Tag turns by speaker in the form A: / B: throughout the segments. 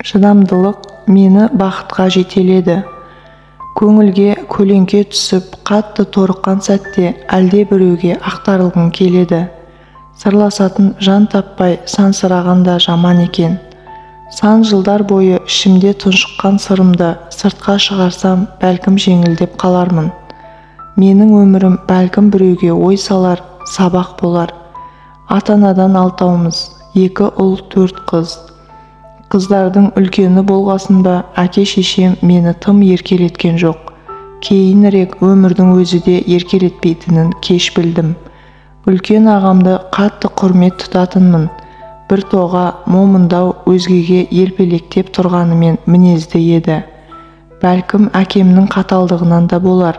A: Шыдамдылық мені бақытқа жетеледі. Көңілге көлеңке түсіп, қатты торыққан сәтте әлде біреуге ақтарылғың келеді. Сырласатын жан таппай сансыраған да жаман екен. Сан жылдар бойы ішімде тұншыққан сырымды сыртқа шығарсам, бәлкім жеңілдеп қалармын. Менің өмірім бәлкім біреуге ой салар, сабақ болар. Ата-анадан алтауымыз, 2 ұл, 4 қыз. Қыздардың үлкені болғасын ба, әке-шешем мені тым еркелеткен жоқ. Кейінірек өмірдің өзі де еркелетпейтінін кеш білдім. Үлкен ағамды қатты құрмет тұтатынмын. Бір тоға момындау, өзгеге елпелектеп тұрғанымен мінезді еді. Бәлкім әкемнің қаталдығынан да болар.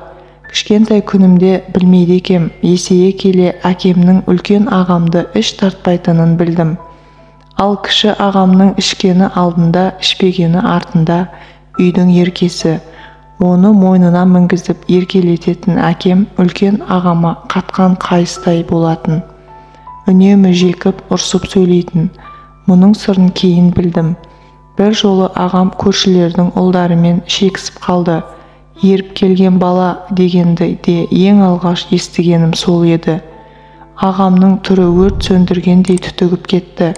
A: Кішкентай күнімде білмейді екем, есейе келе әкемнің үлкен ағамды іш тартпайтынын білдім. Ал кіші ағамның ішкені алдында, ішпегені артында, үйдің еркесі. Оны мойнына мінгізіп еркелететін әкем үлкен ағама қатқан қайыстай болатын. Үнемі жекіп, ұрсып сөйлейтін. Мұның сырын кейін білдім. Бір жолы ағам көршілердің ұлдарымен шекісіп қалды. Еріп келген бала дегенді де ең алғаш естігенім сол еді. Ағамның түрі өрт сөндіргендей түтігіп кетті.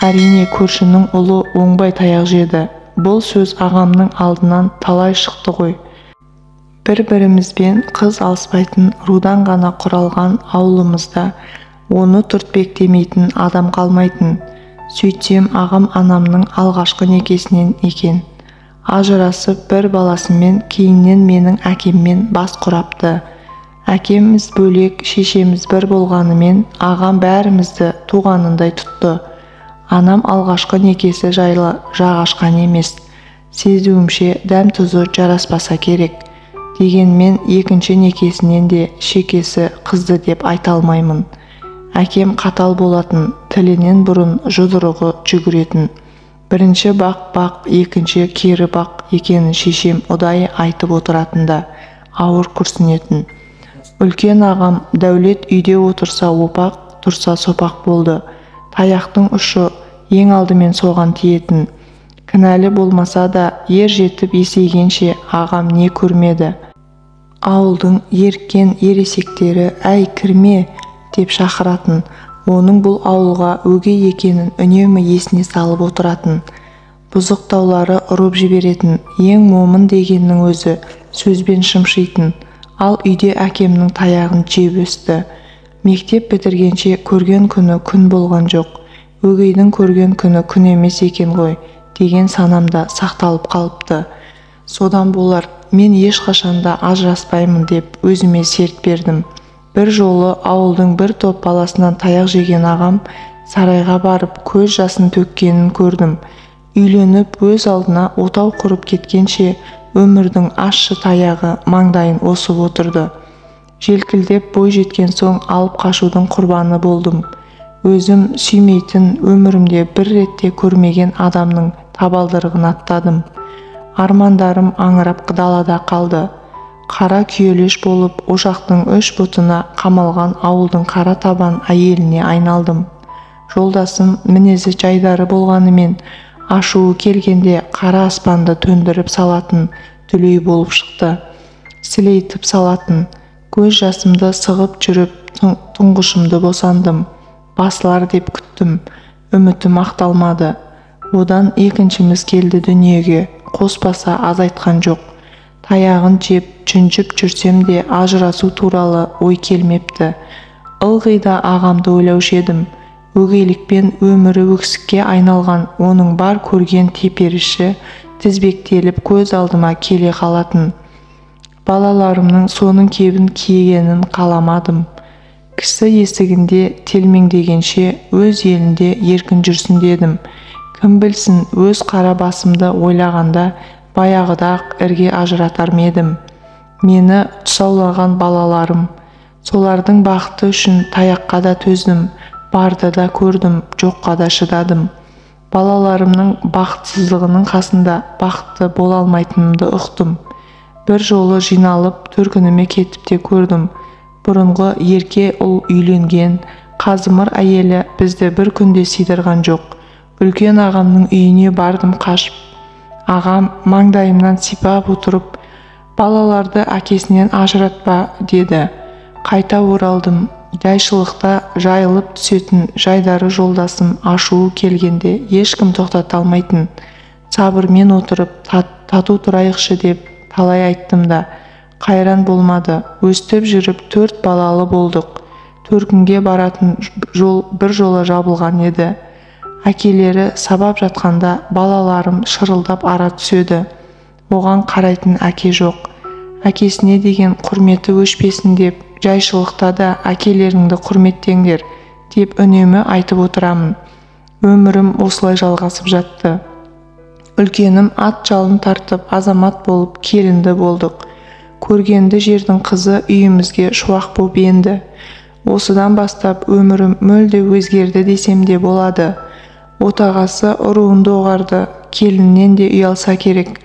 A: Әрине көршінің ұлы оңбай таяқ жеді. Бұл сөз ағамның алдынан талай шықты ғой. Бір-бірімізбен қыз алыспайтын рудан ғана құралған ауылымызда оны түртпектемейтін адам қалмайтын. Сөйтсем ағам анамның алғашқы некесінен екен. Ажырасып бір баласымен, кейіннен менің әкеммен бас құрапты. Әкеміз бөлек, шешеміз бір болғанымен ағам бәрімізді туғанындай тұтты. Анам алғашқы некесі жайлы жақ ашқан емес. Сезуімше дәм тұзы жараспаса керек. Дегенмен екінші некесінен де шекесі қызды деп айта алмаймын. Әкем қатал болатын, тілінен бұрын жұдырығы жүгіретін. Бірінші бақ-бақ, екінші кері бақ екенін шешем ұдайы айтып отыратында, ауыр күрсінетін. Үлкен ағам Дәулет үйде отырса опақ, тұрса сопақ болды. Таяқтың ұшы ең алдымен соған тиетін. Кінәлі болмаса да ер жетіп есейгенше ағам не көрмеді. Ауылдың еріккен ересектері әй кірме деп шақыратын. Оның бұл ауылға өгей екенін үнемі есіне салып отыратын. Бұзықтаулары ұрып жіберетін, ең момын дегеннің өзі сөзбен шымшитын. Ал үйде әкемнің таяғын жеп өсті. Мектеп бітіргенше көрген күні күн болған жоқ. Өгейдің көрген күні күн емес екен ғой деген санамда сақталып қалыпты. Содан болар, мен ешқашанда ажыраспаймын деп өзіме серт бердім. Бір жолы ауылдың бір топ баласынан таяқ жеген ағам сарайға барып көз жасын төккенін көрдім. Үйленіп өз алдына отау құрып кеткенше өмірдің ащы таяғы маңдайын осып отырды. Желкілдеп бой жеткен соң алып қашудың құрбаны болдым. Өзім сүймейтін, өмірімде бір ретте көрмеген адамның табалдырығын аттадым. Армандарым аңырап далада қалды. Қара күйелеш болып, ошақтың үш бұтына қамалған ауылдың қара табан әйеліне айналдым. Жолдасым мінезі жайдары болғанымен, ашуы келгенде қара аспанды төндіріп салатын дүлей болып шықты. Сілейтіп салатын. Көз жасымды сығып жүріп, тұңғышымды босандым. Басылар деп күттім. Үмітім ақталмады. Одан екіншіміз келді дүниеге. Қоспаса азайтқан жоқ. Таяғын жеп, жүнжіп жүрсем де ажырасу туралы ой келмепті. Ылғи да ағамды ойлаушы едім. Өгейлікпен өмірі өксікке айналған оның бар көрген теперіші тізбектеліп көз алдыма келе қалатын. Балаларымның соның кебін киегенін қаламадым. Кісі есігінде телмеңдегенше өз елінде еркін жүрсін дедім. Кім білсін, өз қара басымды ойлағанда баяғыда-ақ ірге ажыратар ма едім. Мені тұсаулаған балаларым. Солардың бақыты үшін таяққа да төздім, барды да көрдім, жоққа да шыдадым. Балаларымның бақытсыздығының қасында бақытты бола алмайтынымды ұқтым. Бір жолы жиналып төркініме кетіп те көрдім. Бұрынғы ерке ұл үйленген, қазымыр әйелі бізді бір күнде сыйдырған жоқ. Үлкен ағамның үйіне бардым қашып. Ағам маңдайымнан сипап отырып, балаларды әкесінен ажыратпа деді. Қайта оралдым. Жайшылықта жайылып түсетін жайдары жолдасым ашуы келгенде ешкім тоқтата алмайтын. Сабырмен отырып, тату тұрайықшы деп талай айттым да, қайран болмады. Өстіп жүріп 4 балалы болдық. Төркінге баратын жол бір жола жабылған еді. Әкелері сабап жатқанда балаларым шырылдап ара түседі. Оған қарайтын әке жоқ. Әкесіне деген құрметі өшпесін деп, жайшылықта да әкелеріңді құрметтеңдер деп үнемі айтып отырамын. Өмірім осылай жалғасып жатты. Үлкенім ат жалын тартып, азамат болып, келінді болдық. Көргенді жердің қызы үйімізге шуақ боп енді. Осыдан бастап өмірім мүлде өзгерді десем де болады. Отағасы ұруынды оғарды, келіннен де ұялса керек.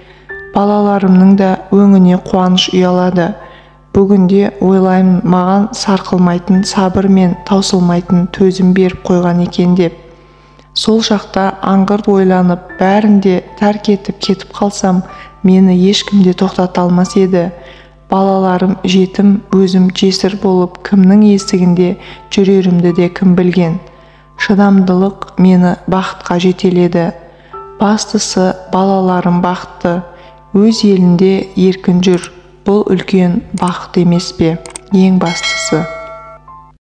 A: Балаларымның да өңіне қуаныш ұялады. Бүгінде ойлаймын, маған сарқылмайтын сабыр мен таусылмайтын төзім беріп қойған екен деп. Сол шақта аңғырт ойланып, бәрін де тәрк етіп кетіп қалсам, мені ешкім де тоқтата алмас еді. Балаларым жетім, өзім жесір болып, кімнің есігінде жүрерімді де кім білген. Шыдамдылық мені бақытқа жетеледі. Бастысы, балаларым бақытты. Өз елінде еркін жүр. Бұл үлкен бақыт емес пе? Ең бастысы.